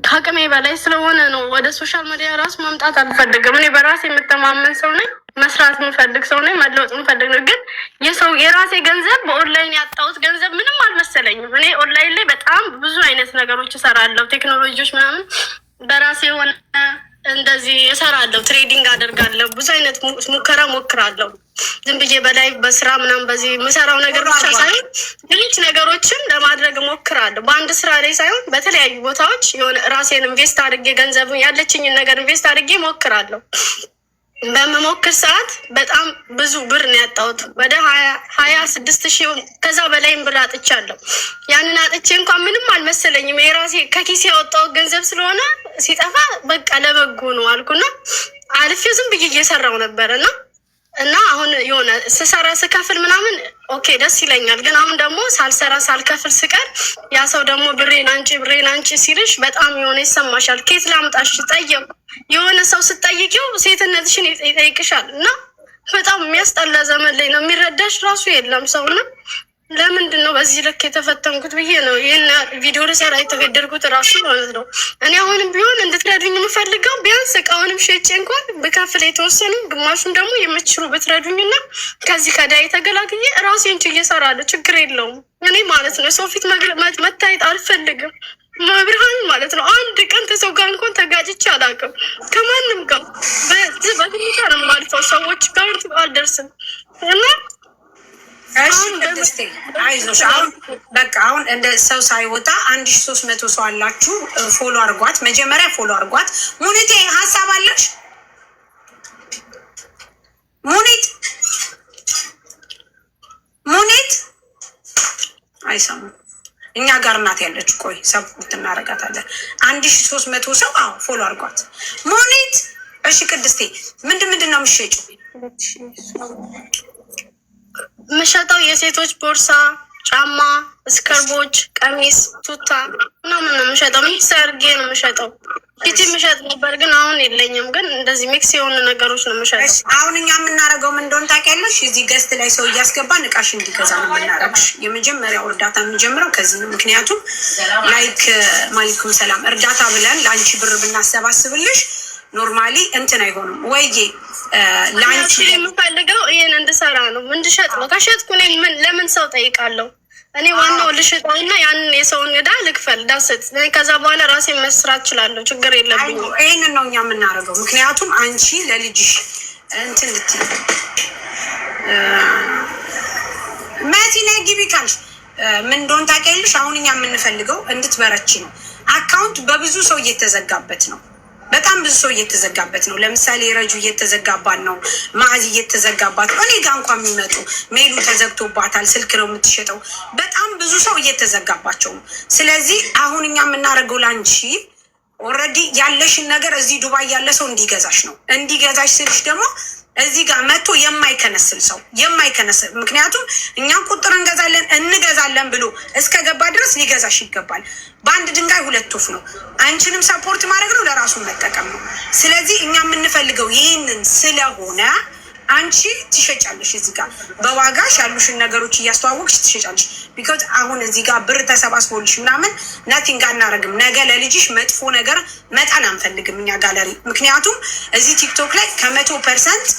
ከአቅሜ በላይ ስለሆነ ነው። ወደ social media ራሱ መምጣት አልፈልግም። እኔ በራሴ የምተማመን ሰው ነኝ። መስራት የምፈልግ ሰው ነኝ። መለወጥ የምፈልግ ነው። ግን የሰው የራሴ ገንዘብ በኦንላይን ያጣሁት ገንዘብ ምንም አልመሰለኝም። እኔ ኦንላይን ላይ በጣም ብዙ አይነት ነገሮች እሰራለሁ፣ ቴክኖሎጂዎች ምናምን በራሴ የሆነ እንደዚህ እሰራለሁ፣ trading አደርጋለሁ፣ ብዙ አይነት ሙከራ ሞክራለሁ። ዝም ብዬ በላይ በስራ ምናምን በዚህ የምሰራው ነገር ብቻ ሳይሆን ሌሎች ነገሮችን ለማድረግ እሞክራለሁ። በአንድ ስራ ላይ ሳይሆን በተለያዩ ቦታዎች የሆነ ራሴን invest አድርጌ ገንዘብ ያለችኝን ነገር invest አድርጌ እሞክራለሁ። በምሞክር ሰዓት በጣም ብዙ ብር ነው ያጣሁት። ወደ 26,000 ከዛ በላይም ብር አጥቻለሁ። ያንን አጥቼ እንኳን ምንም አልመሰለኝም። የራሴ ከኪሴ ያወጣሁት ገንዘብ ስለሆነ ሲጠፋ በቃ ለበጎ ነው አልኩና አልፌ ዝም ብዬ እየሰራው ነበር እና አሁን የሆነ ስሰራ ስከፍል ምናምን okay ደስ ይለኛል። ግን አሁን ደግሞ ሳልሰራ ሳልከፍል ስቀር ያ ሰው ደግሞ ብሬን አንጪ ብሬን አንጪ ሲልሽ በጣም የሆነ ይሰማሻል። ኬት ላምጣሽ ጠየቁ የሆነ ሰው ስጠይቂው ሴትነትሽን ይጠይቅሻል። እና በጣም የሚያስጠላ ዘመን ላይ ነው። የሚረዳሽ ራሱ የለም ሰው። እና ለምንድን ነው በዚህ ልክ የተፈተንኩት ብዬ ነው ይህን ቪዲዮ ልሰራ የተገደድኩት ራሱ ማለት ነው። እኔ አሁንም ቢሆን እንድትረዱኝ የምፈልገው ቢያንስ እቃውንም ሸጬ እንኳን ብከፍል የተወሰኑ ግማሹን ደግሞ የምትችሉ ብትረዱኝና ከዚህ ከዳ የተገላግዬ ራሴን ችዬ እሰራለሁ። ችግር የለውም። እኔ ማለት ነው ሰው ፊት መታየት አልፈልግም። መብርሃን ማለት ነው። አንድ ቀን ከሰው ጋር እንኳን ተጋጭቼ አላውቅም። ከማንም ጋር በትንሿ ነው የማልፈው። ሰዎች ጋር አልደርስም እና እሺ ቅድስቴ አይዞሽ። አሁን በቃ አሁን እንደ ሰው ሳይወጣ 1300 ሰው አላችሁ። Follow አርጓት፣ መጀመሪያ follow አርጓት። ሙኒቴ ሀሳብ አለሽ? ሙኒት ሙኒት አይሰሙም። እኛ ጋር ናት ያለች። ቆይ support እናደርጋታለን። 1300 ሰው አዎ follow አርጓት ሙኒት። እሺ ቅድስቴ ምንድን ምንድን ነው የምትሸጪው? የምሸጠው የሴቶች ቦርሳ፣ ጫማ፣ scarf ኦች፣ ቀሚስ፣ ቱታ ምናምን ነው የምሸጠው። Mix አድርጌ ነው የምሸጠው። ፊት የምሸጥ ነበር ግን አሁን የለኝም። ግን እንደዚህ mix የሆኑ ነገሮች ነው የምሸጠው። አሁን እኛ የምናደርገው ምን እንደሆነ ታውቂያለሽ? እዚህ guest ላይ ሰው እያስገባን እቃሽ እንዲገዛ ነው የምናደርግሽ። የመጀመሪያው እርዳታ የሚጀምረው ከዚህ ነው። ምክንያቱም like ማሊኩም ሰላም እርዳታ ብለን ለአንቺ ብር ብናሰባስብልሽ normally እንትን አይሆንም ወይዬ ለአንቺ የምፈልገው ይህን እንድሰራ ነው እንድሸጥ ነው። ከሸጥኩ እኔ ምን ለምን ሰው ጠይቃለሁ? እኔ ዋናው ልሽጠውና ያንን የሰውን ዕዳ ልክፈል ዳስት። ከዛ በኋላ ራሴን መስራት እችላለሁ። ችግር የለብኝም። ይህንን ነው እኛ የምናደርገው። ምክንያቱም አንቺ ለልጅሽ እንትን ልትይ መሲ ነይ ግቢ ካልሽ ምን እንደሆነ ታውቂያለሽ። አሁን እኛ የምንፈልገው እንድትበረቺ ነው። Account በብዙ ሰው እየተዘጋበት ነው። በጣም ብዙ ሰው እየተዘጋበት ነው። ለምሳሌ ረጁ እየተዘጋባት ነው። ማዕዝ እየተዘጋባት ነው። እኔ ጋ እንኳ የሚመጡ ሜሉ ተዘግቶባታል። ስልክ ነው የምትሸጠው። በጣም ብዙ ሰው እየተዘጋባቸው ነው። ስለዚህ አሁን እኛ የምናደርገው ላንቺ already ያለሽን ነገር እዚህ ዱባይ ያለ ሰው እንዲገዛሽ ነው። እንዲገዛሽ ስልሽ ደግሞ እዚህ ጋር መጥቶ የማይከነስል ሰው የማይከነስል፣ ምክንያቱም እኛ ቁጥር እንገዛለን እንገዛለን ብሎ እስከ ገባ ድረስ ሊገዛሽ ይገባል። በአንድ ድንጋይ ሁለት ወፍ ነው። አንቺንም support ማድረግ ነው፣ ለራሱ መጠቀም ነው። ስለዚህ እኛ የምንፈልገው ይህንን ስለሆነ አንቺ ትሸጫለሽ። እዚህ ጋር በዋጋሽ ያሉሽን ነገሮች እያስተዋወቅሽ ትሸጫለሽ። Because አሁን እዚህ ጋር ብር ተሰባስቦልሽ ምናምን nothing አናረግም። ነገ ለልጅሽ መጥፎ ነገር መጣል አንፈልግም እኛ ጋለሪ። ምክንያቱም እዚህ ቲክቶክ ላይ ከ100%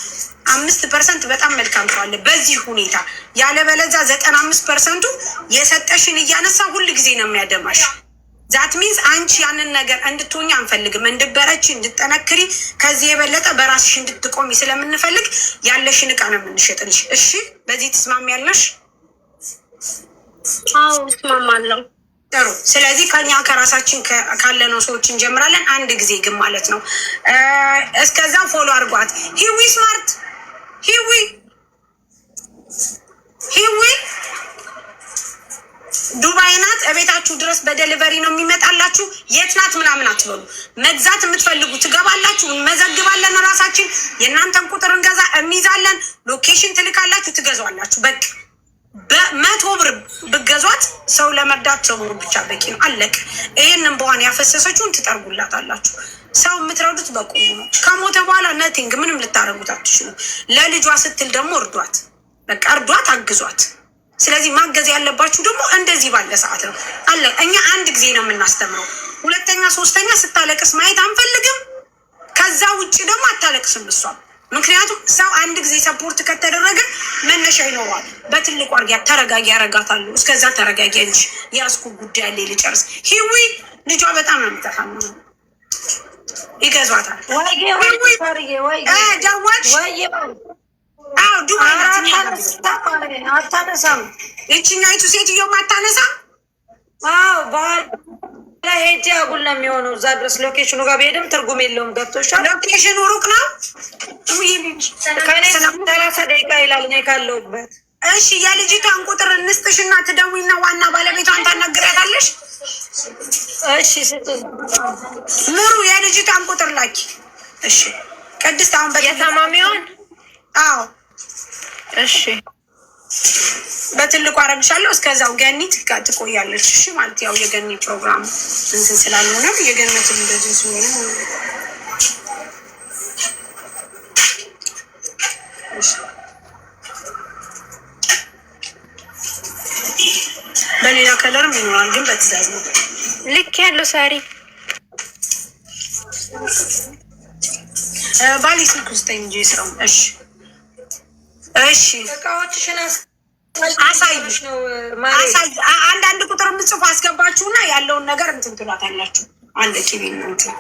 5% በጣም መልካም ሰው አለ በዚህ ሁኔታ። ያለበለዛ 95%ቱ የሰጠሽን እያነሳ ሁል ጊዜ ነው የሚያደማሽ። That means አንቺ ያንን ነገር እንድትሆኝ አንፈልግም። እንድበረች፣ እንድጠነክሪ፣ ከዚህ የበለጠ በራስሽ እንድትቆሚ ስለምንፈልግ ያለሽን እቃ ነው የምንሸጥልሽ። እሺ፣ በዚህ ትስማሚያለሽ? አዎ እስማማለሁ። ጥሩ። ስለዚህ ከኛ ከራሳችን ካለነው ሰዎች እንጀምራለን። አንድ ጊዜ ግን ማለት ነው። እስከዛ follow አድርጓት። ሂዊ ስማርት ሂዊ ሂዊ ዱባይ ናት። እቤታችሁ ድረስ በ delivery ነው የሚመጣላችሁ። የት ናት ምናምን አትበሉ። መግዛት የምትፈልጉ ትገባላችሁ፣ እንመዘግባለን። ራሳችን የእናንተን ቁጥር እንገዛ እንይዛለን። Location ትልካላችሁ፣ ትገዟላችሁ። በቃ በ100 ብር ብገዟት ሰው ለመርዳት ሰው ብሩ ብቻ በቂ ነው። አለቅ። ይሄንን በዋን ያፈሰሰችውን ትጠርጉላታላችሁ። ሰው የምትረዱት በቁሙ ነው። ከሞተ በኋላ nothing ምንም ልታደርጉት አትችሉ። ለልጇ ስትል ደግሞ እርዷት፣ በቃ እርዷት፣ አግዟት። ስለዚህ ማገዝ ያለባችሁ ደግሞ እንደዚህ ባለ ሰዓት ነው። አለ እኛ አንድ ጊዜ ነው የምናስተምረው። ሁለተኛ ሶስተኛ ስታለቅስ ማየት አንፈልግም። ከዛ ውጭ ደግሞ አታለቅስም እሷም። ምክንያቱም ሰው አንድ ጊዜ support ከተደረገ መነሻ ይኖረዋል። በትልቁ አርጊያ ተረጋጊ፣ ያረጋታሉ። እስከዛ ተረጋጊ እንጂ ያስኩ ጉዳይ አለ ልጨርስ። ሂዊ ልጇ በጣም ነው የምታሳምነው፣ ይገዟታል። ደወልሽ? አዎ ዱባይ ናት። አታነሳም። ይችኛይቱ ሴትዮ አታነሳም። አዎ በኋላ ሄጄ አጉል ነው የሚሆነው። እዛ ድረስ location ኑ ጋር ብሄድም ትርጉም የለውም። ገብቶሻል? location ኑ ሩቅ ነው። ከእኔ 30 ደቂቃ ይላል እኔ ካለሁበት። እሺ የልጅቷን ቁጥር እንስጥሽና ትደውይና ዋና ባለቤቷን ታናግሪያታለሽ። እሺ ስጡኝ። ምሩ የልጅቷን ቁጥር ላኪ። እሺ ቅድስት፣ አሁን የታማሚውን አዎ እሺ በትልቁ አረግሻለሁ። እስከዛው ገኒ ትቆያለች። እሺ ማለት ያው የገኒ ፕሮግራም እንትን ስላልሆነ የገነትም እንደዚህ ስለሆነ እሺ። በሌላ color ም ይኖራል፣ ግን በትዕዛዝ ነው። ልክ ያለው ሳሪ። ባሌ ስልክ ውስጠኝ እንጂ ስራው። እሺ እሺ እቃዎችሽን አሳይ ነው ማሬ። አሳይ። አንዳንድ ቁጥር የምጽፉ አስገባችሁና ያለውን ነገር እንትን ትሏታላችሁ። አንድ ቂቤ ነው እንትን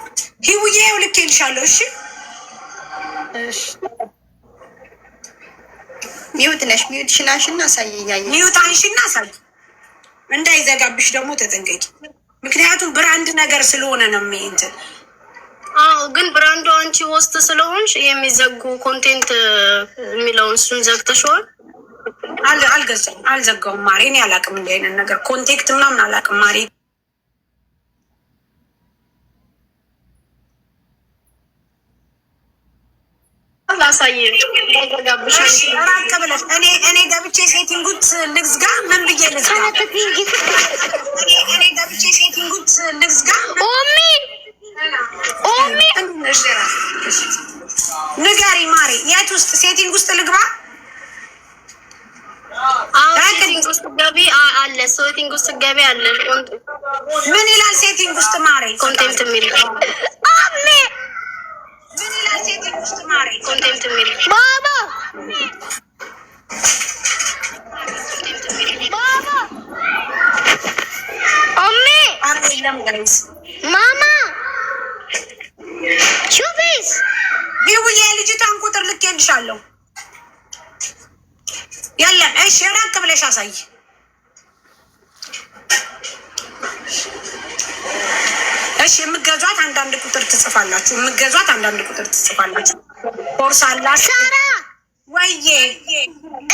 ሂውዬ ይኸው ልኬልሻለሁ። እሺ። እሺ። mute ነሽ። mute ሽን አንሺና አሳይኝ። ያየ mute አንሺና አሳይ። እንዳይዘጋብሽ ደግሞ ተጠንቀቂ። ምክንያቱም brand ነገር ስለሆነ ነው እንትን። አዎ፣ ግን brand ኡ አንቺ host ስለሆንሽ የሚዘጉ content የሚለውን እሱን ዘግተሽዋል። አልገዛም አልዘጋውም ማሬ። እኔ አላውቅም እንዲህ አይነት ነገር content ምናምን አላውቅም ማሬ። ላሳይ እንዳይዘጋብሽ። እሺ ራቅ ብለሽ እኔ ገብቼ setting ኡት ልዝጋ። ምን ብዬ ልዝጋ? እኔ ገብቼ setting ኡት ልዝጋ። ኦሚ ኦሚ። ንገሪ ማሬ፣ የት ውስጥ setting ውስጥ ልግባ? አዎ setting ውስጥ ገቢ አለ። setting ውስጥ ገቢ አለ። ምን ይላል setting ውስጥ ማሬ? content የሚል። ኦሚ። ምን ይላል setting ውስጥ ማሬ? content የሚል፣ ባባ ባባ ኦሚ። ኧረ የለም guys። ማማ ሹፊስ። ቢውዬ የልጅቷን ቁጥር ልኬልሻለሁ። የለም እሺ፣ ራቅ ብለሽ አሳይ። እሺ የምገዟት አንዳንድ ቁጥር ትጽፋላችሁ። የምገዟት አንዳንድ ቁጥር ትጽፋላችሁ። ቦርሳ አላት። ሳራ። ወዬ።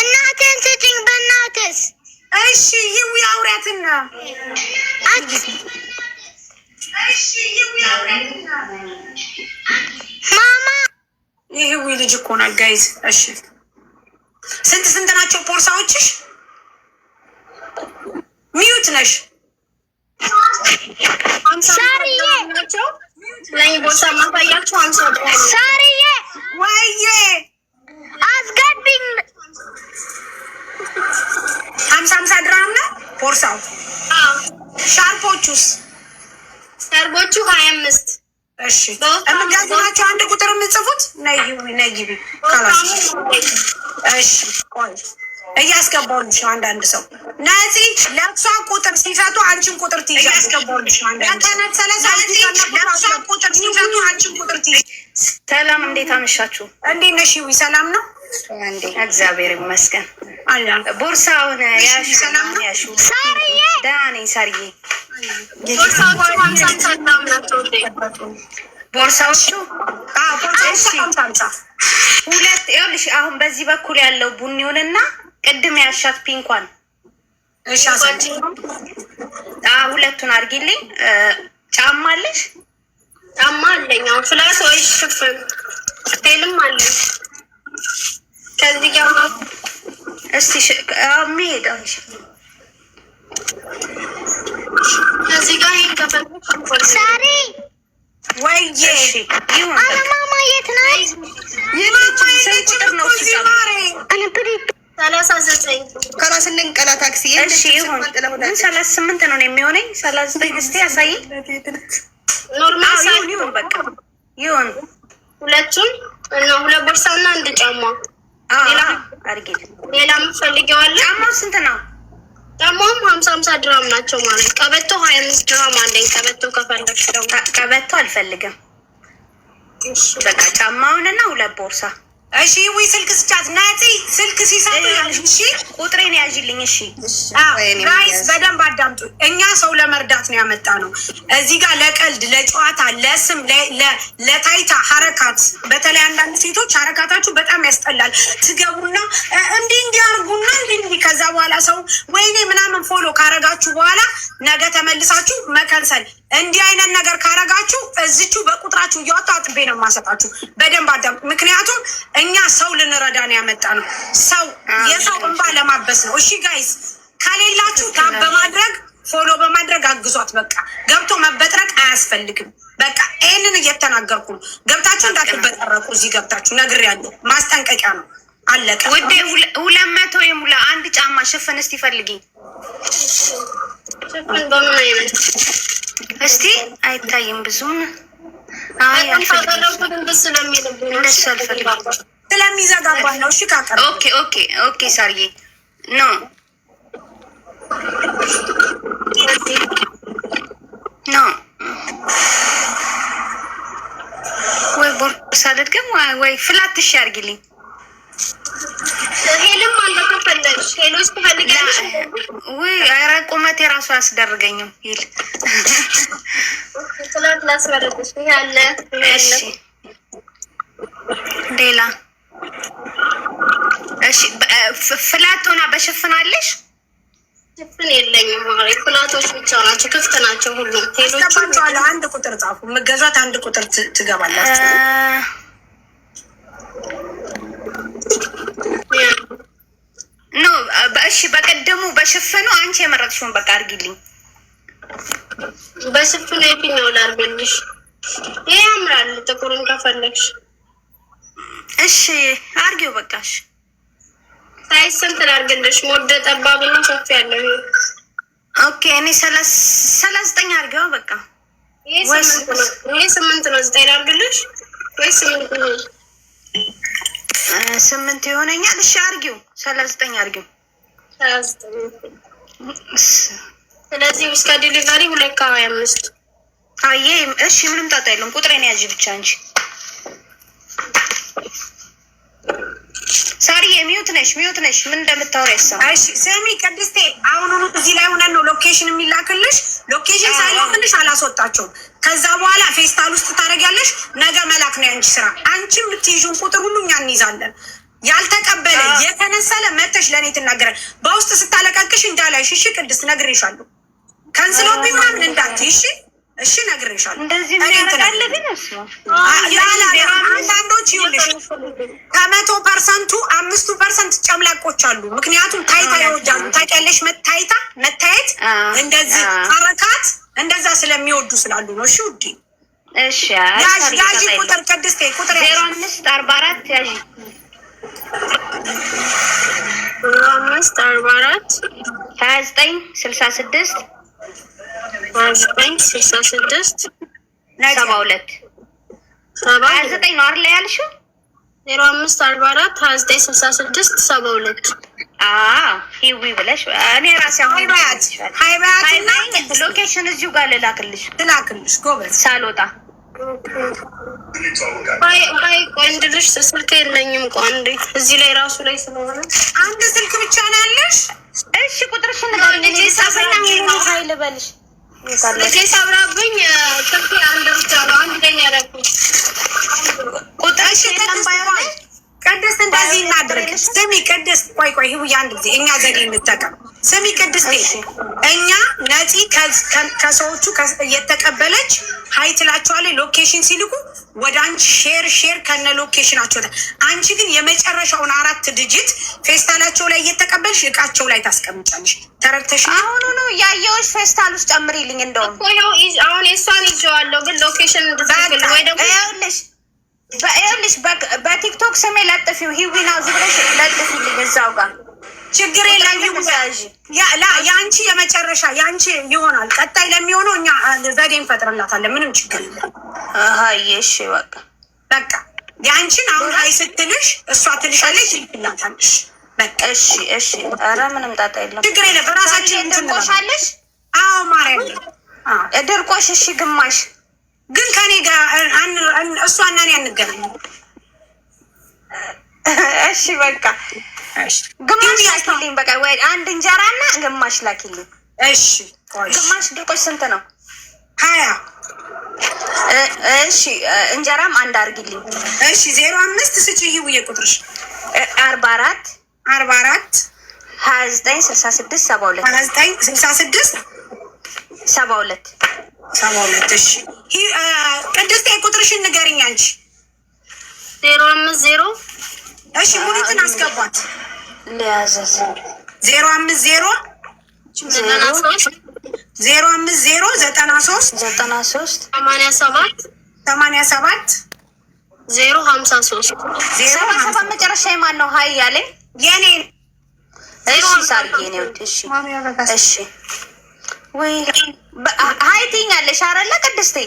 እናቴን ስጭኝ በእናትስ። እሺ ይው አውሪያትና። እሺ ይው አውሪያትና። ማማ። ይህ ልጅ እኮ ናት guys። እሺ ስንት ስንት ናቸው ቦርሳዎችሽ? mute ነሽ። ሳርዬ። ናቸው ለኝ ቦርሳ ማሳያችሁ 50 ብር ነው። ሳርዬ። ወዬ። አስገቢኝ። 50 50 ድራም ነው ቦርሳው። ሻርፖቹስ? ሻርፖቹ 25። እሺ የምትገዙ ናቸው አንድ ቁጥር የምጽፉት። ነይ ነይ ግቢ خلاص። እሺ ቆይ እያስገባሁልሽ ነው። አንዳንድ ሰው ነፂ ለእሷ ቁጥር ሲሰጡ አንቺን ቁጥር ትይዣለሽ። እያስገባሁልሽ ነው። አንዳንድ ለእሷ ቁጥር ሲሰጡ አንቺን ቁጥር ትይዣለሽ። ሰላም፣ እንዴት አመሻችሁ? እንዴት ነሽ? ይዊ ሰላም ነው? እግዚአብሔር ይመስገን። አላ ቦርሳውን ያሹ ሰላም ነው? ያሹ። ሳርዬ። ደህና ነኝ ሳርዬ። ቦርሳዎቹ 50 50 ድራም ናቸው ውዴ። ቦርሳዎቹ አዎ ቦርሳዎቹ 50 50። ሁለት ይኸውልሽ፣ አሁን በዚህ በኩል ያለው ቡኒውንና ቅድም ያሻት pink ኳን። እሺ አሳይ። ሁለቱን አድርጊልኝ። ጫማ አለሽ? ጫማ አለኝ። አሁን flat ወይ ሽፍን heel ም አለኝ ከዚህ ጋር። እስቲ የሚሄደው ከዚህ ጋር ይሄን ከፈለግሽ። ሳሪ። ወይዬ። እሺ ይሁን። አረ ማማ የት ናት? ማማ ስንት የለችም ቁጥር ነው እኮ እሱ እዚህ ጫማ? ማሬ። አነ ብሪ። 39። ከራስ እንንቀላ ታክሲ። እሺ ይሁን። ግን 38 ነው የሚሆነኝ። 39 እስቲ ያሳይኝ። Normal አዎ ይሁን ይሁን፣ በቃ ይሁን። ሁለቱን እና ሁለት ቦርሳ እና አንድ ጫማ። አዎ አድርጊልኝ። ሌላ የምትፈልጊው አለ? ጫማው ስንት ነው? ጫማውም 50 50 ድራም ናቸው ማለት፣ ቀበቶ 25 ድራም አለኝ። ቀበቶ ከፈለግሽ ደግሞ። ቀበቶ አልፈልግም። በቃ ጫማውንና ሁለት ቦርሳ። እሺ ዊ ስልክ ስጫት ናቲ፣ ስልክ ሲሰጡ ያልሽ እሺ። ቁጥሬን ያዥልኝ። እሺ። Guys፣ በደንብ አዳምጡ። እኛ ሰው ለመርዳት ነው ያመጣ ነው። እዚህ ጋር ለቀልድ፣ ለጨዋታ፣ ለስም፣ ለታይታ حركات፣ በተለይ አንዳንድ ሴቶች حركات ኣችሁ በጣም ያስጠላል። ትገቡና እንዲህ እንዲህ አርጉና እንዲህ እንዲህ፣ ከዛ በኋላ ሰው ወይኔ ምናምን follow ካረጋችሁ በኋላ ነገ ተመልሳችሁ መከንሰል፣ እንዲህ አይነት ነገር ካረጋችሁ እዚቹ በቁጥራችሁ እያወጣሁ አጥቤ ነው የማሰጣችሁ። በደንብ አዳምጡ። ምክንያቱም እኛ ሰው ልንረዳ ነው ያመጣ ነው። ሰው የሰው እንባ ለማበስ ነው። እሺ guys፣ ከሌላችሁ tap በማድረግ follow በማድረግ አግዟት። በቃ ገብቶ መበጥረቅ አያስፈልግም። በቃ ይህንን እየተናገርኩ ነው። ገብታችሁ እንዳትበጠረቁ እዚህ ገብታችሁ ነግሬያለሁ። ማስጠንቀቂያ ነው። አለቀ። ውዴ፣ 200 የሙላ አንድ ጫማ ሽፍን እስቲ ፈልጊ። ሽፍን በምን አይነት? እስቲ። አይታይም ብዙም። አይ በጣም አልፈልግም። ካቀረብኩት እንትን ስለሚልብኝ ነው። እንደሱ አልፈልግም። ስለሚዘጋባት ነው። እሺ ካቀረ Okay, ሳርዬ፣ no, no፣ ወይ ቦርሳ ልድገም ወይ flat እሺ አድርጊልኝ። Heel ም አለ ከፈለግሽ፣ heel ኦች ትፈልጊያለሽ? ውይ ኧረ ቁመቴ የራሱ አያስደርገኝም heel። Flat ላስመረጥሽ። ይሄ አለ፣ ይሄ አለ። እሺ ሌላ እሺ flat ሆና በሽፍን አለሽ? ሽፍን የለኝም ማሬ፣ flat ኦች ብቻ ናቸው፣ ክፍት ናቸው ሁሉም heel ኦቹ። አስገባቸዋለሁ። አንድ ቁጥር ጻፉ። መገዛት አንድ ቁጥር ትገባላችሁ። No፣ እሺ በቀደሙ በሽፍኑ አንቺ የመረጥሽውን በቃ አድርጊልኝ። በሽፍኑ የትኛው ላድርግልሽ? ይሄ ያምራል፣ ጥቁሩን ከፈለግሽ። እሺ አድርጊው በቃ እሺ። Size ስንት ላድርግልሽ? ሞደ ጠባብ እና ሰፊ ያለው ይሄ። Okay፣ እኔ 39 አድርጊው በቃ። ይሄ 8 ነው። ይሄ 8 ነው። 9 ላድርግልሽ ወይ 8 ነው? 8 ይሆነኛል። እሺ አድርጊው፣ 39 አድርጊው። 39። ስለዚህ እስከ delivery 2 ከ25። አየ እሺ፣ ምንም ጣጣ የለውም። ቁጥሬን ያዥ ብቻ እንጂ። ሳሪዬ mute ነሽ፣ mute ነሽ። ምን እንደምታወሪ አይሰማም። እሺ ስሚ ቅድስቴ፣ አሁኑኑ እዚህ ላይ ሆነን ነው location የሚላክልሽ። Location ሳይላክልሽ አላስወጣቸውም። ከዛ በኋላ ፌስታል ውስጥ ታደርጊያለሽ። ነገ መላክ ነው ያንቺ ስራ። አንቺ የምትይዥውን ቁጥር ሁሉ እኛ እንይዛለን። ያልተቀበለ የተነሰለ መተሽ ለእኔ ትናገራል። በውስጥ ስታለቀቅሽ እንዳላይሽ። እሺ ቅድስት፣ ነግሬሻለሁ። ከንስሎብኝ ምናምን እንዳትይ። እሺ እሺ፣ ነግሬሻለሁ። እንደዚህ እኔ እንትን የሚያደርጋለ ግን እሱ ላላ አንዳንዶች ይኸውልሽ ከ100 percent ኡ 5ቱ percent ጨምላቆች አሉ። ምክንያቱም ታይታ ይወዳሉ። ታውቂያለሽ፣ መታይታ መታየት እንደዚህ حركات እንደዛ ስለሚወዱ ስላሉ ነው። እሺ ውዴ። እሺ። ያዥ ያዥ ቁጥር ቅድስቴ፣ ቁጥር ያዥ። 0544 ያዥ። 0544። 29 66። 29 66። 72። 7። 29 ነው አይደል ያልሽው? 0544296672። አዎ፣ ሂዊ ብለሽ እኔ ራሴ አሁን Hi በያት፣ hi በያትና Location እዚሁ ጋር ልላክልሽ። ትላክልሽ። ጎበዝ። ሳልወጣ። ቆይ ቆይ ቆይ እንድልሽ ስልክ የለኝም። ቆይ አንዴ፣ እዚህ ላይ ራሱ ላይ ስለሆነ። አንድ ስልክ ብቻ ነው ያለሽ? እሺ ቁጥርሽን ንገሪኝ። እኔ ልጻፍና hi ልበልሽ። ልጄ ሰብራብኝ ስልኬ አንድ ብቻ ነው። አንድ ላይ ነው ያደረኩት። ቁጥርሽ እሺ የለም። ቅድስት፣ ባይሆን ቆይ ቅድስት፣ እንደዚህ እናድርግ። ስሚ ቅድስት፣ ቆይ ቆይ፣ ህውዬ አንድ ጊዜ እኛ ዘዴ እንጠቀም። ስሚ ቅድስቴ፣ እኛ ነፂ ከሰዎቹ እየተቀበለች hi ትላቸዋለች። Location ሲልኩ ወደ አንቺ share share ከነ location ኣቸው፣ አንቺ ግን የመጨረሻውን አራት digit ፌስታላቸው ላይ እየተቀበልሽ እቃቸው ላይ ታስቀምጫለሽ። ተረድተሽ? አሁኑኑ ያየሁሽ ፌስታል ውስጥ ጨምሪልኝ። እንደውም እኮ ይኸው አሁን የእሷን ይዤዋለሁ፣ ግን location እንድትልክልኝ ወይ ደግሞ ይኸውልሽ በቲክቶክ ስሜ ለጥፊው፣ ሂዊ ናውዝ ብለሽ ለጥፊልኝ እዛው ጋር። ችግር የለም። የአንቺ የመጨረሻ የአንቺ ይሆናል። ቀጣይ ለሚሆነው እኛ ዘዴ እንፈጥርላታለን። ምንም ችግር የለም። እሺ በቃ በቃ የአንቺን አሁን hi ስትልሽ እሷ ትልሻለች፣ ትልክላታለሽ። በቃ እሺ፣ እሺ። ኧረ ምንም ጣጣ የለም። ችግር የለም። በራሳችን ድርቆሽ አለሽ? አዎ ማርያም ድርቆሽ። እሺ ግማሽ ግን ከኔ ጋር እሷ እና እኔ አንገናኝም። እሺ በቃ ግማሽ ላኪልኝ። በቃ ወይ አንድ እንጀራና ግማሽ ላኪልኝ። እሺ ግማሽ ድርቆሽ ስንት ነው? 20። እሺ እንጀራም አንድ አድርጊልኝ። እሺ 05 ስጪ። ይውዬ ቁጥርሽ 44 44 29 66 72 29 66 72 72። እሺ ቅድስት ቁጥርሽን ንገሪኝ አንቺ። 050። እሺ ሙኒትን አስገቧት። ለያዘዝ 050 93 050 93 93 87 87 053 77 መጨረሻ የማን ነው? hi ያለኝ የኔ። እሺ ሳርዬ ነው። እሺ እሺ። ወይ hi ትይኛለሽ አይደለ ቅድስቴ?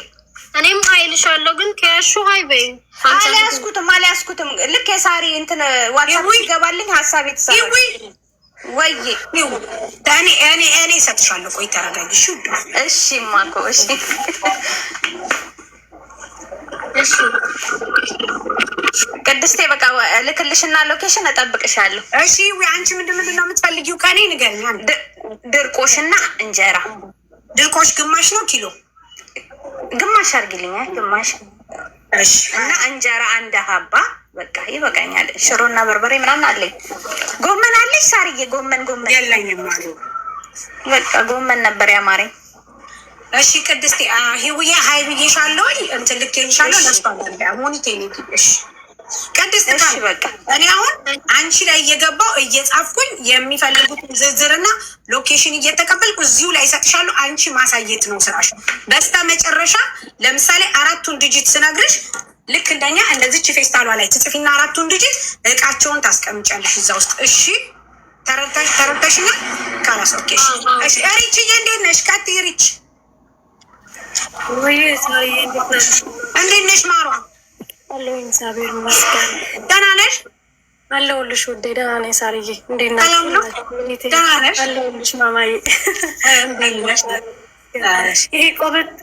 እኔም hi እልሻለሁ፣ ግን ከያሹ hi በይ። አልያዝኩትም አልያዝኩትም። ልክ የሳሪ እንትን ዋትሳፕ ሲገባልኝ ሀሳብ የተሰራ ወይ እኔ እኔ እኔ እሰጥሻለሁ። ቆይ ተረጋጊ። እሺ እሺ ማኮ እሺ እሺ ቅድስቴ በቃ ልክልሽና location እጠብቅሻለሁ። እሺ አንቺ ምንድን ምንድን ነው የምትፈልጊው ከኔ ንገሪኝ። ድርቆሽና እንጀራ። ድርቆሽ ግማሽ ነው ኪሎ? ግማሽ አድርጊልኛል። ግማሽ እና እንጀራ አንድ ሀባ በቃ ይበቃኛል። ሽሮና በርበሬ ምናምን አለኝ። ጎመን አለሽ ሳርዬ? ጎመን ጎመን የለኝም አሉ። በቃ ጎመን ነበር ያማረኝ። እሺ ቅድስቴ ህውዬ hi ብዬሻለሁ። እንትን ልኬልሻለሁ። ለእሷ ሙኒቴ እሺ ቅድስት በቃ እኔ አሁን አንቺ ላይ እየገባው እየጻፍኩኝ የሚፈልጉትን ዝርዝርና location እየተቀበልኩ እዚሁ ላይ እሰጥሻለሁ። አንቺ ማሳየት ነው ስራሽ። በስተ መጨረሻ ለምሳሌ 4ቱን digit ስነግርሽ ልክ እንደኛ እንደዚች ፌስታሏ ላይ ትጽፊና 4ቱን digit እቃቸውን ታስቀምጫለሽ እዛ ውስጥ። እሺ ተረድተሽኛል? خلاص okay። እሺ ሪችዬ እንዴት ነሽ? ቀጥይ ሪች። እንዴት ነሽ ማሯ? አለሁ እግዚአብሔር ይመስገን። ደህና ነሽ? አለሁልሽ ውዴ፣ ደህና ነኝ ሳርዬ። እንዴት ነሽ? ደህና ነሽ? አለሁልሽ ማማዬ። ይሄ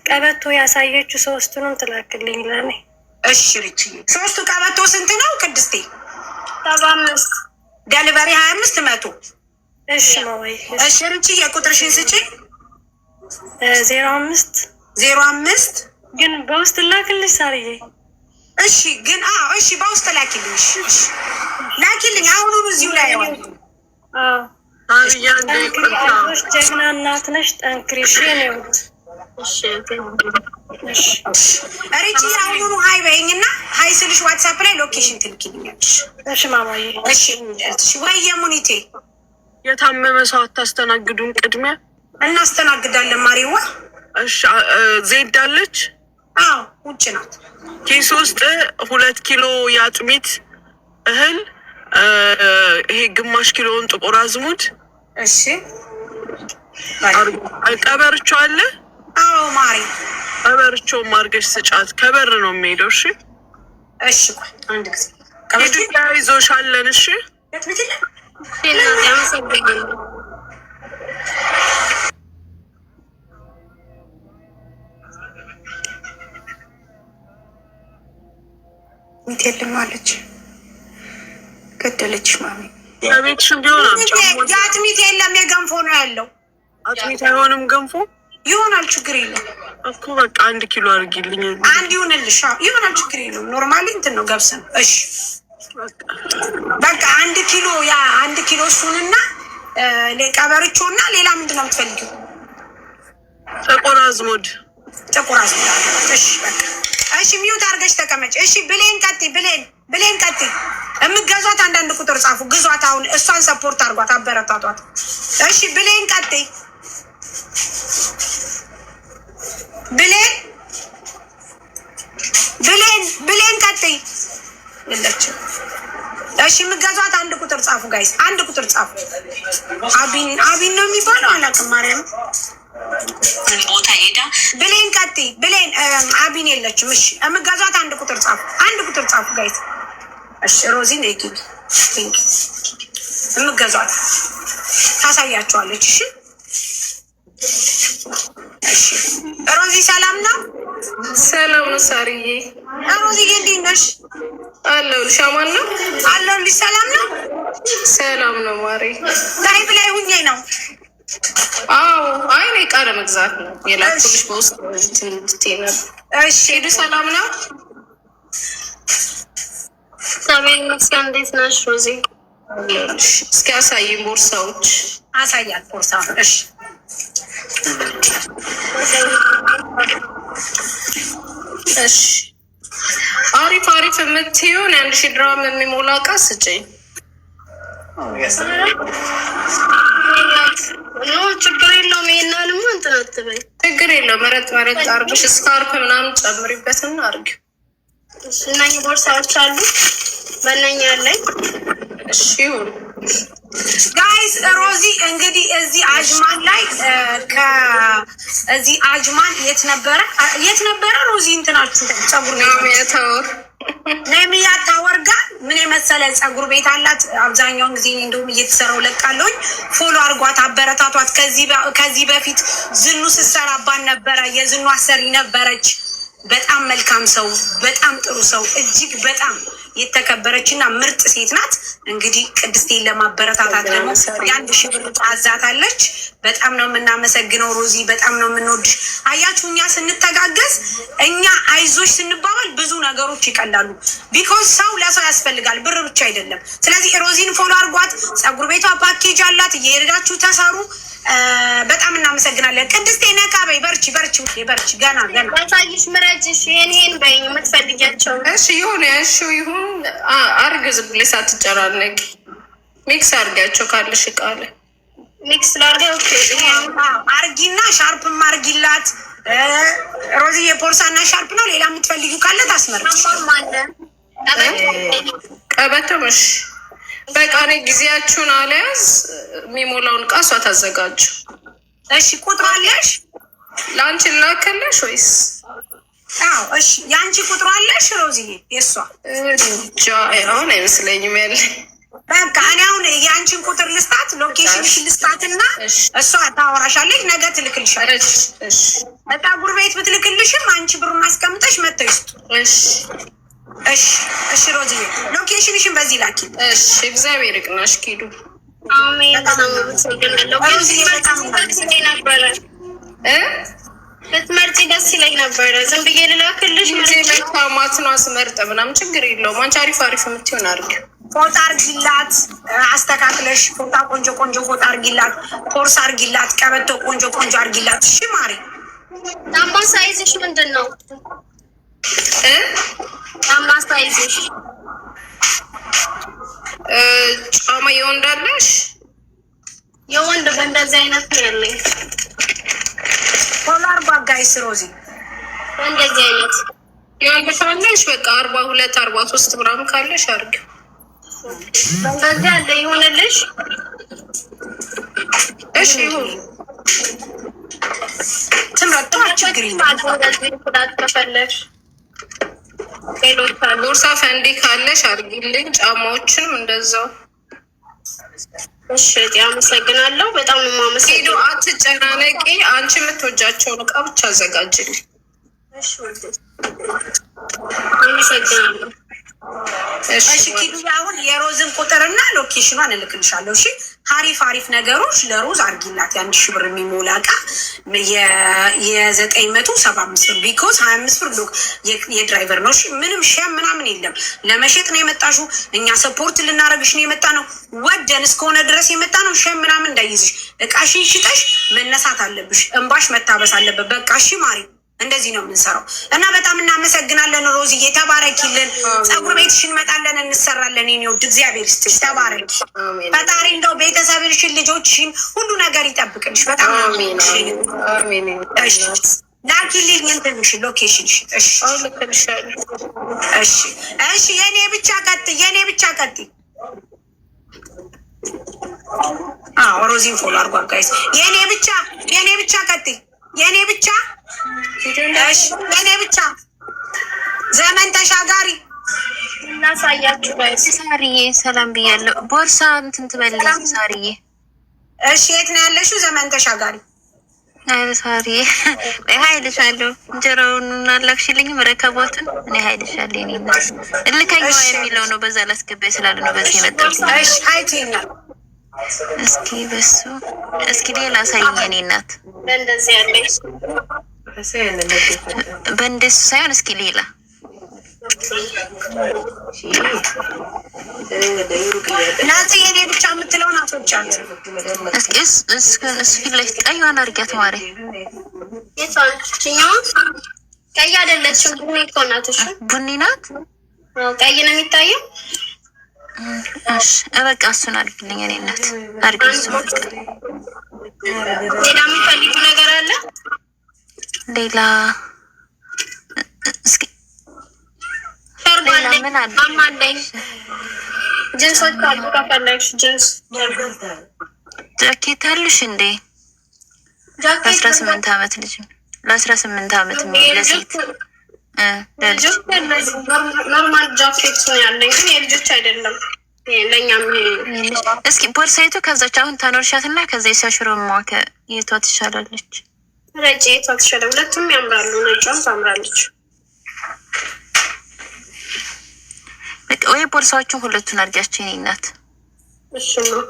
ቀበቶ ያሳየችው 3ቱንም ትላክልኝ ለእኔ። እሺ ሪችዬ፣ 3ቱ ቀበቶ ስንት ነው ቅድስቴ? 75። delivery 25 100። እሺ ማማዬ። እሺ ሪችዬ ቁጥርሽን ስጪኝ። 05 05 ግን በውስጥ ላክልሽ ሳርዬ። እሺ ግን አዎ፣ እሺ በውስጥ ላኪልኝ። እሺ ላኪልኝ፣ አሁኑኑ እዚሁ ላይ ያው። አዎ ጀግና እናት ነሽ፣ ጠንክሪ። እሺ ነው። እሺ እሺ ሪቺ አሁኑኑ hi በይኝና hi ስልሽ ዋትሳፕ ላይ location ትልኪልኛለሽ። እሺ ማማዬ። እሺ እሺ። ወይ የሙኒቴ የታመመ ሰው አታስተናግዱም? ቅድሚያ እናስተናግዳለን ማሪዋ። እሺ ዜድ አለች? አዎ ውጭ ናት። ኪስ ውስጥ 2 ኪሎ የአጥሚት እህል፣ ይሄ ግማሽ ኪሎውን ጥቁር አዝሙድ። እሺ ቀበርቾ አለ? አዎ ማሪ። ቀበርቾም አድርገሽ ስጫት። ከበር ነው የሚሄደው። እሺ እሺ። ቆይ አንድ ጊዜ ሂዱ፣ ይዞሻለን። እሺ የለም አለች። ገደለችሽ ማሚ። ከቤትሽም ቢሆን የአጥሚት የለም የገንፎ ነው ያለው። አጥሚት አይሆንም ገንፎ ይሆናል፣ ችግር የለም እኮ በቃ 1 ኪሎ አድርጊልኝ። አንድ ይሁንልሽ፣ ይሆናል፣ ችግር የለውም። normally እንትን ነው ገብስ ነው። እሺ በቃ 1 ኪሎ ያ 1 ኪሎ እሱንና ቀበርቾና ሌላ ምንድን ነው የምትፈልጊው? ጥቁር አዝሙድ። ጥቁር አዝሙድ። እሺ በቃ እሺ። mute አድርገሽ ተቀመጭ። እሺ ብሌን ቀጥይ። ብሌን ብሌን ቀጥይ። የምትገዟት አንዳንድ ቁጥር ጻፉ፣ ግዟት። አሁን እሷን support አድርጓት፣ አበረታቷት። እሺ ብሌን ቀጥይ። ብሌን ብሌን ብሌን ቀጥይ። የለችም። እሺ የምትገዟት አንድ ቁጥር ጻፉ። ጻፉ guys፣ አንድ ቁጥር ጻፉ። አቢን አቢን ነው የሚባለው፣ አላውቅም። ማርያም ቦታ ሄዳ ብሌን ቀጥይ። ብሌን አቢን የለችም። እሺ የምገዟት አንድ ቁጥር ጻፉ። አንድ ቁጥር ጻፉ guys። እሺ ሮዚን ግቢ። የምገዟት ታሳያቸዋለች። እሺ እሺ። ሮዚ ሰላም ነው? ሰላም ነው ሳርዬ። ሮዚ እንዴት ነሽ? አለሁልሽ። አማን ነው? አለሁልሽ። ሰላም ነው? ሰላም ነው ማሬ። Live ላይ ሁኜ ነው። አዎ፣ አይ እኔ ዕቃ ለመግዛት ነው የላኩልሽ በውስጥ እንትን እንድትይ ነበር። እሺ ሄዱ ሰላም ነው? እግዚአብሔር ይመስገን። እንዴት ነሽ ሮዚ? አለሁልሽ። እስኪ አሳይኝ ቦርሳዎች። አሳያት ቦርሳ። እሺ እሺ አሪፍ አሪፍ የምትይውን የ1000 ድራም የሚሞላ ዕቃ ስጭኝ። No ችግር የለውም። ይሄናንማ እንትን አትበይ። ችግር የለውም። መረጥ መረጥ አርግሽ scarf ምናምን ጨምሪበትና አርጊው። እሺ እነኝህ ቦርሳዎች አሉ፣ በእነኛ ያለኝ። እሺ ይሁን። Guys ሮዚ እንግዲህ እዚህ አጅማን ላይ ከእዚህ አጅማን የት ነበረ የት ነበረ ሮዚ እንትናችሁ ፀጉር ቤት ናሚያ ታወር። ነሚያ ታወር ጋር ምን የመሰለ ፀጉር ቤት አላት። አብዛኛውን ጊዜ እኔ እንደውም እየተሰራው ለቃለሁኝ። Follow አርጓት፣ አበረታቷት። ከዚህ በፊት ዝኑ ስትሰራባን ነበረ። የዝኑ አሰሪ ነበረች። በጣም መልካም ሰው፣ በጣም ጥሩ ሰው፣ እጅግ በጣም የተከበረች እና ምርጥ ሴት ናት። እንግዲህ ቅድስቴን ለማበረታታት ደግሞ የ1000 ብር አዛታለች። በጣም ነው የምናመሰግነው ሮዚ፣ በጣም ነው የምንወድሽ። አያችሁ እኛ ስንተጋገዝ፣ እኛ አይዞሽ ስንባባል ብዙ ነገሮች ይቀላሉ። Because ሰው ለሰው ያስፈልጋል፣ ብር ብቻ አይደለም። ስለዚህ ሮዚን follow አድርጓት። ፀጉር ቤቷ ፓኬጅ አላት፣ እየሄዳችሁ ተሰሩ። በጣም እናመሰግናለን። ቅድስቴ ነቃ በይ፣ በርቺ፣ በርቺ፣ ውዴ በርቺ። ገና ገና ባሳይሽ ምረጭ። እሺ ይሄን ይሄን በይኝ የምትፈልጊያቸው። እሺ ይሁን፣ ያልሽው ይሁን። አርግ፣ ዝም ብለሽ ሳትጨናነቂ mix አርጊያቸው ካለሽ ዕቃ ላይ። Mix ላድርገው። Okay። አርጊና ሻርፕም አርጊላት ሮዚ። የቦርሳና ሻርፕ ነው። ሌላ የምትፈልጊው ካለ ታስመርጭ። ጫማም አለ። ቀበቶም። እሺ በቃ እኔ ጊዜያችሁን አልያዝ፣ የሚሞላውን ዕቃ እሷ ታዘጋጁ። እሺ ቁጥሩ አለሽ? ለአንቺ ላከለሽ ወይስ? አዎ እሺ፣ የአንቺ ቁጥሩ አለሽ ሮዚዬ? የእሷ እንጃ፣ አሁን አይመስለኝም ያለ። በቃ እኔ አሁን የአንቺን ቁጥር ልስጣት፣ location ሽን ልስጣትና እሷ ታወራሻለች። ነገ ትልክልሻለች። እሺ እሺ። ፀጉር ቤት ብትልክልሽም አንቺ ብሩን አስቀምጠሽ መጥተው ይስጡ። እሺ። እሺ እሺ ሮዚዬ location ሽን በዚህ ላኪ። እሺ፣ እግዚአብሔር ይቅናሽ ኪዱ። አሜን። በጣም አመሰግናለሁ። ግን ሮዚዬ በጣም ብትመርጪ ደስ ይለኝ ነበረ። እ ብትመርጪ ደስ ይለኝ ነበረ። ዝም ብዬ ልላክልሽ ጊዜ መርጬ። መልካማት ነው አስመርጠ ምናምን ችግር የለውም። አንቺ አሪፍ አሪፍ የምትይውን አድርጊው። ፎጣ አርጊላት፣ አስተካክለሽ ፎጣ፣ ቆንጆ ቆንጆ ፎጣ አርጊላት፣ ቦርሳ አርጊላት፣ ቀበቶ ቆንጆ ቆንጆ አርጊላት። እሺ ማሪ። ጫማ size ሽ ምንድን ነው? እ ጫማ size ሽ? እ ጫማ የወንድ አለሽ? የወንድ በእንደዚህ አይነት ነው ያለኝ። Follow አርጓ guys ሮዚ። በእንደዚህ አይነት። የወንድ ካለሽ በቃ 42 43 ምናምን ካለሽ አድርጊው። በእንደዚህ አለ፣ ይሁንልሽ። እሺ ይሁን። ትምረጥ፣ ችግር የለም። እንደዚህ ኩላት ከፈለግሽ ሌሎች አሉ። ቦርሳ ፈንዲ ካለሽ አድርጊልኝ። ጫማዎችንም እንደዛው። እሺ እህቴ አመሰግናለሁ። በጣም ነው ሄዶ የማመሰግነው። አትጨናነቂ። አንቺ የምትወጃቸውን እቃ ብቻ አዘጋጅልኝ። እሺ ውዴ አመሰግናለሁ። እሺ። እሺ ኪዱ፣ አሁን የሮዝን ቁጥርና location ኗን እልክልሻለሁ። እሺ አሪፍ አሪፍ ነገሮች ለሮዝ አርጊላት። የ1000 ብር የሚሞላ እቃ የ975 ብር፣ because 25 ብር ሎክ የ driver ነው። እሺ ምንም shame ምናምን የለም። ለመሸጥ ነው የመጣሽው። እኛ support ልናረግሽ ነው የመጣ ነው። ወደን እስከሆነ ድረስ የመጣ ነው። Shame ምናምን እንዳይዝሽ እቃሽን ሽጠሽ መነሳት አለብሽ። እንባሽ መታበስ አለበት። በቃ እሺ ማሪ፣ እንደዚህ ነው የምንሰራው። እና በጣም እናመሰግናለን ሮዝዬ፣ ተባረኪልን። ፀጉር ቤትሽ እንመጣለን፣ እንሰራለን። የኔ ውድ እግዚአብሔር ይስጥሽ፣ ተባረኪ። አሜን። ፈጣሪ እንደው ቤተሰብሽን፣ ልጆችሽን፣ ሁሉ ነገር ይጠብቅልሽ። በጣም ነው አሜን። የምወድሽ። አሜን። እሺ ላኪልኝ እንትንሽን location ሽን። እሺ። አሁን እልክልሻለሁ። እሺ እሺ። የኔ ብቻ ቀጥ፣ የኔ ብቻ ቀጥ። አዎ ሮዚን follow አድርጓት guys። የኔ ብቻ፣ የኔ ብቻ፣ ቀጥይ። የኔ ብቻ፣ እሺ፣ የኔ ብቻ፣ ዘመን ተሻጋሪ። እናሳያችሁ guys። ሳርዬ ሰላም ብያለሁ። ቦርሳ እንትን ትበልኝ ሳርዬ። እሺ፣ የት ነው ያለሽው? ዘመን ተሻጋሪ። አይ ሳርዬ፣ ሀይልሻለሁ። እንጀራውን አላክሽልኝም ረከቦቱን። እኔ ሀይልሻለሁ። እኔ እልከኛዋ የሚለው ነው። በዛ ላስገባኝ ስላለ ነው በዚህ የመጣሁት። እሺ፣ hi ትይኛል። እስኪ በሱ እስኪ ሌላ አሳይኝ የኔ እናት። በእንደዚህ ያለኝ። በእንደሱ ሳይሆን እስኪ ሌላ። ናቲ፣ የኔ ብቻ የምትለውን አስወጫት። እስኪ እሱ ፊት ለፊት ቀይዋን አድርጊያት ማሬ። የቷን? ይችኛዋ ቀይ አይደለችም፣ ቡኒ እኮ ናት። እሺ። ቡኒ ናት። አዎ፣ ቀይ ነው የሚታየው። እሺ በቃ እሱን አድርጊልኝ የኔ እናት፣ አድርጊ እሱን በቃ። ሌላ የሚፈልጉ ነገር አለ? ሌላ እስኪ ሸርባ ሌላ አለኝ፣ ምን አለ? ጫማ አለኝ፣ ጅንሶች አሉ ከፈለግሽ ጅንስ። ጃኬት አሉሽ እንዴ? ጃኬት ለ18 አመት ልጅ፣ ለ18 አመት የሚሆን ለሴት ለልጅ። ልጆች normal ጃኬት ነው ያለኝ፣ ግን የልጆች አይደለም። ይሄ ለእኛም ይሄ። እስኪ ቦርሳይቱ ከዛች አሁን ታኖርሻት እና ከዛ የሻሽሮ ማከ የቷ ትሻላለች? ረጭ የቷ ትሻለ? ሁለቱም ያምራሉ። ነጯም ታምራለች። በቃ ወይ ቦርሳዎቹን ሁለቱን አድርጊያቸው የኔ እናት። እሱ ነው።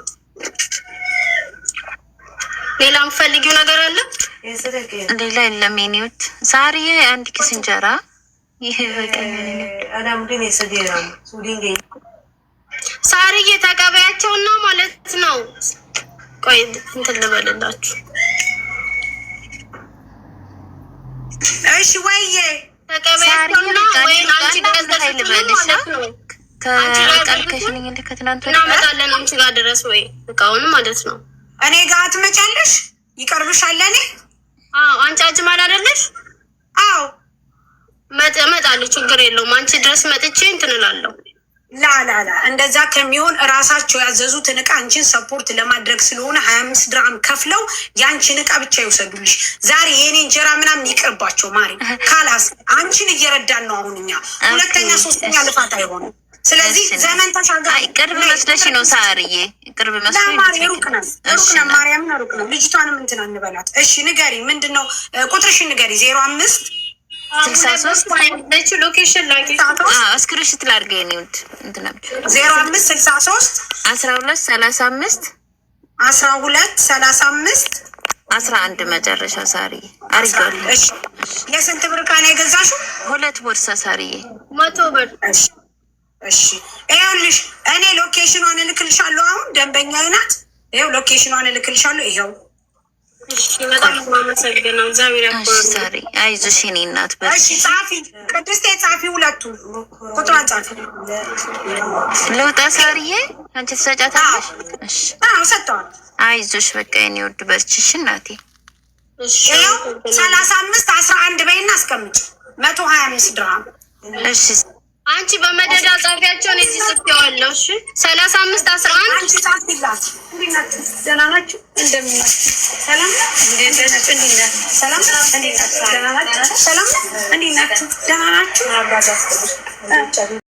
ሌላ የምትፈልጊው ነገር አለ? ሌላ የለም የኔ ውድ። ዛሬ አንድ ኪስ እንጀራ ይሄ በቃ የኔ ውድ። ሳርዬ ተቀበያቸውና ማለት ነው። ቆይ እንትን ልበልላችሁ። እሺ ወይዬ። ተቀበያቸውና ሳርዬ በቃ ወይ እኔ አንቺ ልውጣና ጋር ሀይል ልበልሽ። ማለት ነው። አንቺ ጋር ከቃልከሽልኝ እንደ ከትናንት ወዲያ እናመጣለን አንቺ ጋር ድረስ ወይ እቃውን ማለት ነው። እኔ ጋር ትመጫለሽ? ይቀርብሻል። እኔ አዎ፣ አንቺ አጅማል አይደለሽ? አዎ። እመጣለሁ፣ ችግር የለውም። አንቺ ድረስ መጥቼ እንትን እላለሁ። لا لا لا፣ እንደዛ ከሚሆን እራሳቸው ያዘዙትን እቃ አንቺን support ለማድረግ ስለሆነ 25 ድራም ከፍለው የአንቺን እቃ ብቻ ይውሰዱልሽ። ዛሬ የኔ እንጀራ ምናምን ይቅርባቸው ማሪ። خلاص አንቺን እየረዳን ነው አሁን እኛ። ሁለተኛ ሶስተኛ ልፋት አይሆንም። ስለዚህ ዘመን ተሻጋሪ። አይ ቅርብ መስለሽ ነው ሳርዬ፣ ቅርብ መስሎኝ። ማሪ ሩቅ ነው፣ ሩቅ ነው፣ ማርያምን ሩቅ ነው። ልጅቷንም እንትን አንበላት። እሺ ንገሪ፣ ምንድን ነው ቁጥርሽን ንገሪ። 05 63። Location ላኪ። Screenshot ላድርገው የኔ ውድ እንትና ብቻ። 05 63። 12 35። 12 35። 11 መጨረሻ ሳርዬ፣ አድርጌዋለሁ። እሺ፣ የስንት ብር ዕቃ ነው የገዛሽው? ሁለት ቦርሳ ሳርዬ። 100 ብር። እሺ እሺ፣ ይኸውልሽ እኔ location ኗን እልክልሻለሁ። አሁን ደንበኛዬ ናት። ይኸው location ኗን እልክልሻለሁ። ይኸው። እሺ፣ በጣም ነው የማመሰግነው። እግዚአብሔር እሺ ያክብርልኝ። ሳሪ፣ አይዞሽ የኔ እናት በርቺ። እሺ ጻፊ፣ ቅድስቴ ጻፊ፣ ሁለቱ ቁጥሯን ጻፊ። ልውጣ ሳርዬ፣ አንቺ ትሰጫታለሽ። እሺ። አዎ ሰጥተዋል። አይዞሽ በቃ የኔ ውድ፣ በርቺ እሺ እናቴ። እሺ። ይኸው 35 11 በይና አስቀምጭ፣ 125 ድርሃም። እሺ። አንቺ በመደዳ ጻፊያቸው፣ እኔ እዚህ ጽፌዋለሁ። እሺ፣ 35 11። አንቺ ጻፊላት። እንዴት ናችሁ? ደህና ናችሁ? እንደምን ናችሁ? ሰላም ነው? እንዴት ናችሁ? እንዴት ናችሁ? ሰላም ነው? እንዴት ናችሁ? ደህና ናችሁ? ሰላም ነው? እንዴት ናችሁ? ደህና ናችሁ?